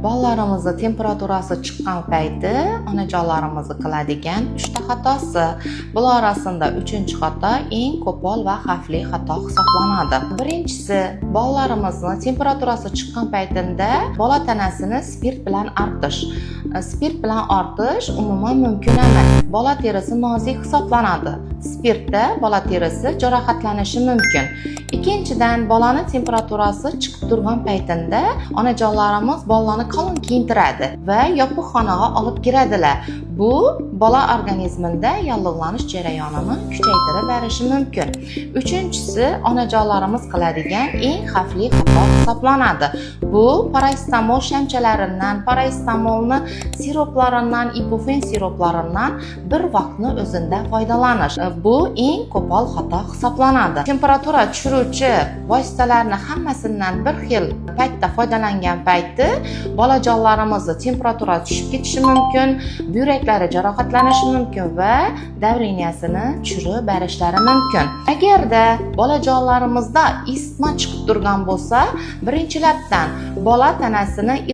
Bolalarimizni temperaturasi chiqqan payti onajonlarimizni qiladigan uchta xatosi. Bular orasida uchinchi xato eng qo'pol va xavfli xato hisoblanadi. Birinchisi, bolalarimizni temperaturasi chiqqan paytida bola tanasini spirt bilan artish. Spirt bilan artish umuman mumkin emas. Bola terisi nozik hisoblanadi. Spirtda bola terisi jarohatlanishi mumkin. Ikkinchidan, bolani temperaturasi chiqib turgan paytida onajonlarimiz bolani qalin kiyintiradi va yopiq xonaga olib kiradilar. Bu bola organizmida yallig'lanish jarayonini kuchaytirib berishi mumkin. Uchinchisi, onajonlarimiz qiladigan eng xavfli xato hisoblanadi. Bu parasetamol shamchalaridan, parasetamolni siroplaridan, ibuprofen siroplaridan bir vaqtni o'zida foydalanish. Bu eng qo'pol xato hisoblanadi. Temperatura tushiruvchi vositalarni hammasidan bir xil paytda foydalangan payti bolajonlarimizni temperatura tushib ketishi mumkin, buyraklari jarohatlanishi mumkin va давления sini tushirib berishlari mumkin. Agarda bolajonlarimizda isitma chiqib turgan bo'lsa, birinchilardan bola tanasini